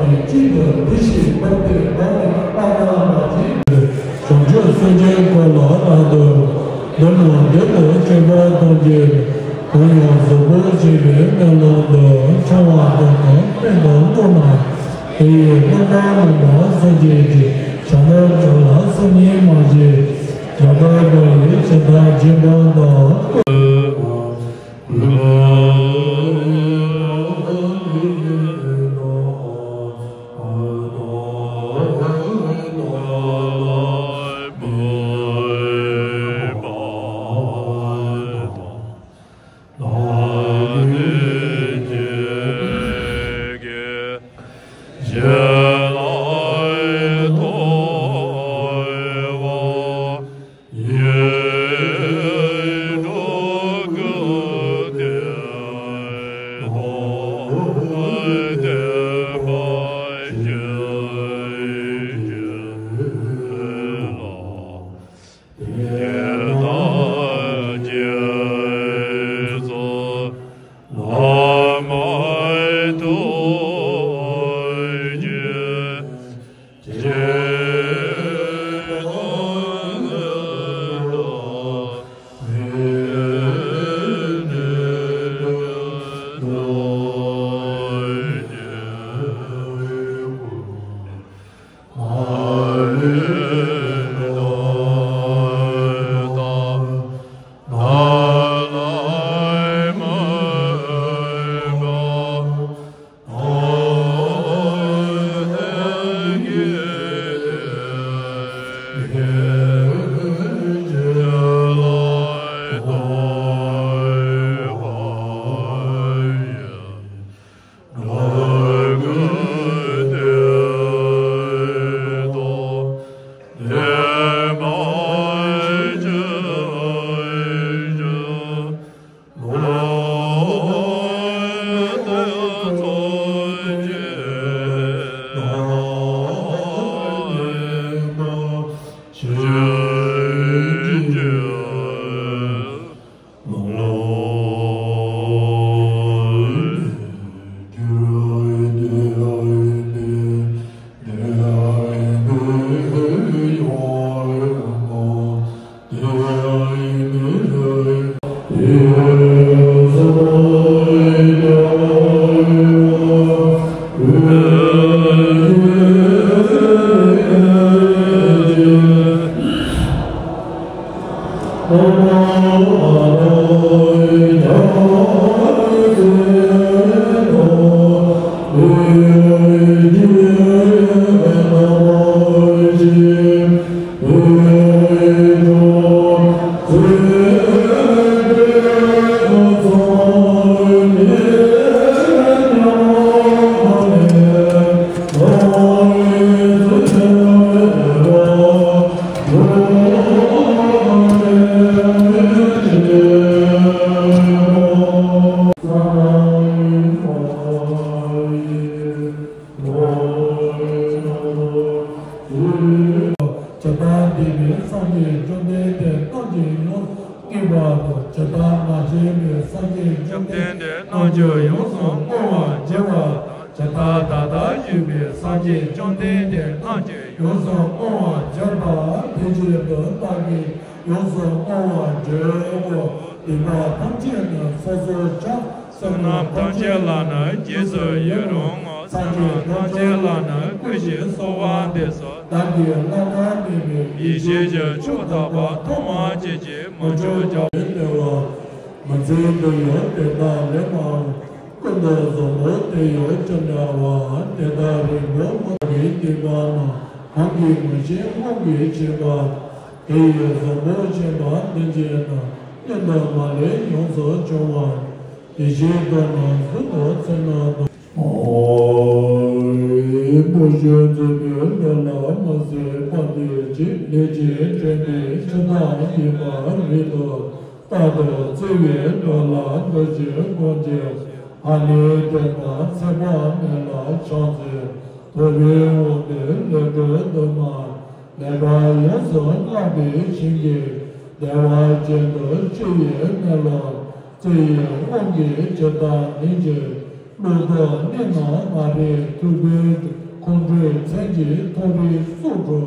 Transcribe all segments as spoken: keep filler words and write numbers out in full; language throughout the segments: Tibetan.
གཅིག་ཏུ་བདེ་ཞིང་འཕགས་པའི་བར་ནི་བླ་ན་མ་མཆིས། བྱང་ཆུབ་སེམས་ཅན་ཀུན་ལ་བདག་དང་། འདི་ནི་བདེ་གཤེགས་སྤྱན་དྲངས་ཀྱིས། གང་ཡང་བཟང་པོ་སྤྱད་པའི་སྨོན་ལམ་དུ། འཆང་བ་དང་ནི་རྟེན་དུ་བསྔོ་ན། དེ་ཡི་རྣམ་པར་སྨིན་པ་སངས་རྒྱས་ཀྱི། བྱ་རྣམས་ཀུན་ལ་སེམས་ཉིད་མ་བྱེད། རྒྱ་གར་མགོན་ཡིད་ཅན་དང་མཇལ་བ་དང་། ཇི་ལྟར་བདེ་བའི་སངས་རྒྱས་བཅོམ་ལྡན་འདས་རྣམས་ཀྱིས་ཡོངས་སུ་བསྔགས་པ་དང་། ཇི་ལྟར་མ་བྱས་པའི་སངས་རྒྱས་བཅོམ་ལྡན་འདས་རྣམས་ཀྱིས་ཡོངས་སུ་བསྔོ་བར་བགྱི་བ་དང་། ཇི་ལྟར་ད་ལྟར་བཞུགས་པའི་སངས་རྒྱས་བཅོམ་ལྡན་འདས་རྣམས་ཀྱིས་ཡོངས་སུ་བསྔོ་བར་བགྱིད་པ་དེ་བཞིན་དུ་བདག་གིས་ཡོངས་སུ་བསྔོ་བར་བགྱིའོ། སྡིག་པ་ཐམས་ཅད་ནི་སོ་སོར་བྱང་། བསོད་ནམས་ཐམས་ཅད་ལ་ནི་རྗེས་སུ་ཡི་རང་ངོ་། ལྷ་ཚངས་ཐམས་ཅད་ལ་ནི་བསྐུལ་ཞིང་གསོལ་བ་འདེབས་སོ། བདག་གིས་བླ་ན་མེད་པའི་ཡེ་ཤེས་ཀྱི་ཆོས་དག་པ་ཐོག་མར་བྱས་ཤིང་མི་འཆུགས་ཀྱང་། ལྟེ་བ། མི་ཚེ་འདི་ཡང་དེ་དག་ལས་མང་། ཀུན་ཏུ་བཟང་པོ་དེ་ཡང་ཅི་འདྲ་བ། དེ་དག་རིགས་མང་པོ་གི་སྡིག་པ་རྣམས་ཀུན་གྱིས་མི་ཤེས་རྔོག་གིས་བྱས་པ། དེ་ཡི་བཟང་པོ་ཆེན་པོ་འདི་ཉིད་ནི། སྔོན་དུ་མ་ལས་ཡོངས་སུ་བྱུང་བ། དེ་བཞིན་དུ་ནི་གཟུགས་དང་མཚན་དང་། ཨོ། པོ་ཞུ་མཛེས་པའི་འགྲོ་ལ་མ་ཟད་པ་འདི་ཅི། ལས་ཀྱི་ཕྲེང་བའི་ཕྱི་ཐག་ཡིན་པར་རིགས་དང་། རྟག་ཏུ་བརྩེ་བའི་འགྲོ་ལ་འདུ་བྱེད་ཀུན་གྱི། ཧ་ལས་དོན་དམ་ཚེ་དཔག་མེད་ལ་ཕྱག་འཚལ། ཐུབ་པའི་དབང་པོས་ལེགས་སྤྲུལ་འདུན་མ། ལེགས་པར་ཡོངས་སུ་བསྔགས་པའི་ཞིང་གི། བདེ་བ་ཅན་དུ་སྤྱོད་པའི་གནས་ལུགས། བརྩེ་ཡི་དབང་གིས་ཇི་ལྟར་ནུས་ཀྱིས། བློ་ལྡོག་གནས་རྣམས་མ་རིག་ཐུག་པའི་ཁོང་ཁྲོའི་མཚན་གྱི་མཐོ་རིས་སྲོག་འགྲོ།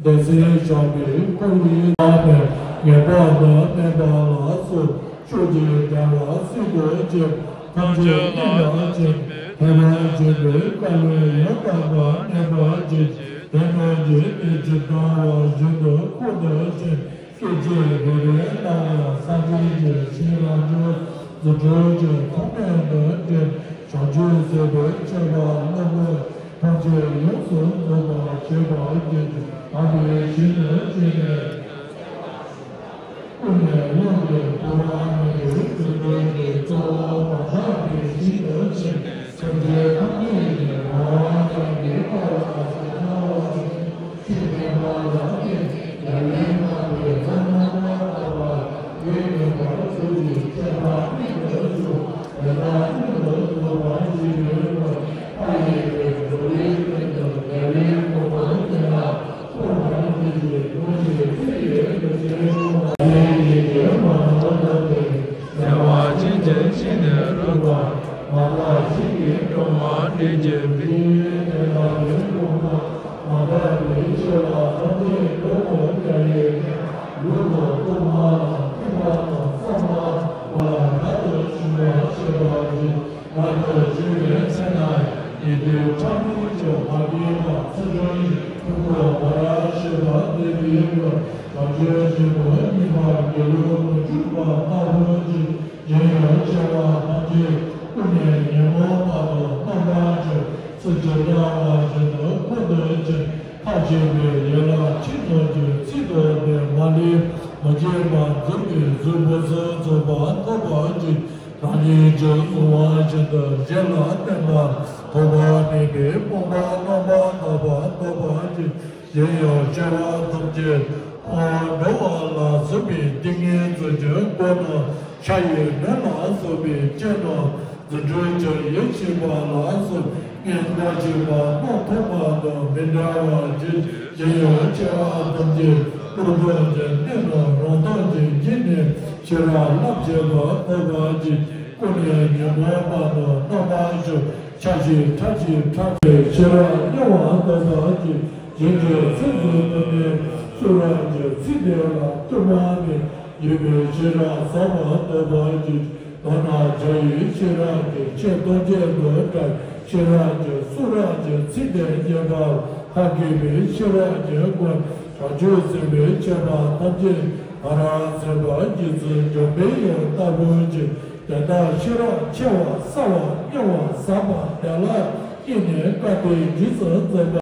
བདེ་གསལ་བཞག་པའི་འཁོར་བའི་ནང་ནས་ངེས་པར་དུ་གནས་པ་ལ་སོགས་ཕྱོགས་ཀྱི་བདེ་བ་སྲིད་དུ་ཆེ། ཐམས་ཅད་གནས་པར་བྱེད། ཐེག་པ་ཆེན་པོའི་བཀའ་ལས་ཡང་དག་པར་གནས་པར་བྱེད། དེ་རྣམས་ཀྱི་གནས་ཇི་ལྟ་བ་བཞིན་དུ་ཁོང་དུ་ཆུད། སྐད་ཅིག་རེ་རེ་ལ་ཡང་སངས་རྒྱས་ཀྱི་ཞིང་རབ་འབྱོར། རྫུ་འཕྲུལ་གྱི་ཐོགས་མེད་དུ་འགྲེབ། བྱང་ཆུབ་སེམས་དཔའི་མཆོད་པ་བསྔོ་བས་ཐམས་ཅད་ཡོངས་སུ་རྫོགས་པར་བྱེད་པར་བགྱི། དག་པའི་ཞིང་དུ་སྤྱན་རས་ཀུན་ནས་བསླངས་ཏེ་འགྲོ་བ་མི་འདུལ་རྫུ་འཕྲུལ་གྱི་གཙོ་བོ་མ་དག་པའི་ཞིང་དུ་ཕྱིན། སེམས་ཅན་ཐམས་ཅད་ཀྱི་ངོ་བོ་ཀྱང་ངེས་པར་ཆོས་བསྟན་པ་ལ་བརྟེན། རྒྱལ་བའི་བསྔགས་པའི་ལྷ་རྣམ་པར་དག་པ། ཡོན་མངོན་པར་གྱུར་ཅིང་ཁྱད་པར་མྱུར་དུ་འཇུག་དེ་དག་མྱུར་དུ་རྫོགས་པར་བྱེད་པའི་སྒོ། མཐའ་ཡས་པའི་འགྲོ་བའི་ཀུན་ཏུ་རྒྱལ་བའི་གོ་འཕང་བསྟན་ལ། ཐོག་མར་འདི་ཡི་ངོ་བོ་ཉིད་ཚིག་ཡོད་དུ་ཞེས་གསུངས་པ། ཡིད་ཀྱི་མ་ནོར་ལ་བརྟེན། བདེ་བ་ཅན་གྱི་ཞིང་ནས་རུང་བ། མ་དག་ཞིང་གི་སྒྲོན་མ་འདྲེན་གྱུར་པའི། དེ་ལ་ཡོན་གོང་མ་མ་དག་པའི་ཆེ་བ་ཐམས་ཅད་རྫོགས་སུ་བྱ་ཡི། ལུས་དང་གཏོར་མ་དང་ཐིགས་པ་དང་གསང་བ་ལ་རབ་ཏུ་ཕྱིན་པར་བྱེད་པ་ཡིན། མངོན་དུ་བྱས་པའི་ཚེ་ན་ཡིད་སྡུག་ཕྲ་མོ་ཅན་མ་སྐྱེས་པ་ཚུལ་ཁྲིམས་ཀྱི་ཕུང་པོ་མ་རབས་ཞེས་པ་འདི་ཡིན་ལ། བྱང་ཆུབ་ཆེན་པོ་སྙིང་པོ་དགེ་ལུགས་མི་འཇུག་པ་ལྟ་བུ་ཅིག་གཞན་ཡང་སྐྱེ་བ་ཐམས་ཅད་ཀུན་ནས་ཉོན་མོངས་པ་དང་རྣམ་པར་འཁྲུལ། ཚུལ་ཇི་ལྟ་བ་བཞིན་དུ་ཁོང་དུ་ཆུད། མཐའ་ཡས་པའི་ཡན་ལག་ཆོས་ཚོགས་ཀྱི་ཚིག་དང་ལྡན་མ་ལུས་མ་སྐྱེས་པ་འཛིན་པའི་གཟུགས་ཕུན་སུམ་ཚོགས་པ་ཐོབ་པར་བགྱི། རང་ཉིད་ཀྱིས་གསུངས་པ་བཞིན་དུ་གཞན་ལ་བསྟན་པ་ཐོགས་པ་མེད་པའི་སྤངས་པ་རྣམ་པར་དག་པ་ཐོབ་པར་བགྱི། གཞན་ཡང་སྐྱེ་བ་ཐམས་ཅད་འཁོར་བར་འགྲོ་བ་ལ་སོགས་པའི་ཏིང་ངེ་འཛིན་གྱི་སྒོ་ནས་ཕྱག་གཡས་གཡོན་ལ་སོགས་པའི་སྤྱན་དང་། རྫུ་འཕྲུལ་གྱི་ཡེ་ཤེས་པ་ལ་སོགས་མངོན་པར་བྱེད་པ་རྣམས་ཐོག་མ་དང་མི་འབྲལ་བར་བགྱི། གཞན་ཡང་སྐྱེ་བ་ཐམས་ཅད་ཀུན་རྟོག་གི་གནས་ལ་རང་སྟོང་གི་དཀྱིལ་ནས་ཤེས་རབ་རླབས་ཆེན་པ་ཐོབ་པར་བགྱི། ཀུན་ནས་ཉོན་མོངས་པ་དང་རྣམ་པར་འཁྲུལ། ཆ་ཤས་ཁྲ་ཤས་ཁྲ་ཤས་ཤེས་རབ་དབྱེ་བ་ཐོབ་པར་བགྱི། གཞན་གྱི་ཚིག་རྩུབ་ཏུ་མེད། གསུང་རབ་ཀྱི་ཚིག་དེ་ལ་གཏུམ་པ་མེད། ཡོད་པའི་ཤེས་རབ་ཟབ་པ་ཐོབ་པར་བགྱི། མདོར་ན་བྱ་བའི་ཤེས་རབ་ཀྱི་ཆེད་སྟོང་ཆེན་དུ་བཀྲལ། ཤེས་རབ་ཀྱི་གསུང་རབ་ཀྱི་ཚིག་དེ་རྙེད་པར་ཐབས་མཁས་པའི་ཤེས་རབ་ཀྱི་སྒོ་ནས་བྱང་ཆུབ་སེམས་དཔའི་ཆོས་པ་ཐམས་ཅད་ང་རང་སེམས་དཔའ་རྗེ་བཙུན་འཇམ་པའི་དབྱངས་ལྟ་བུ་ཅིག་དེ་ལྟར་ཤེས་རབ་ཆེ་བ་གསལ་བ་རྙིང་བ་ཟབ་པ་དེ་ལ་བརྟེན་ནས་བཀའ་དེ་རྗེས་སུ་འཛིན་པ།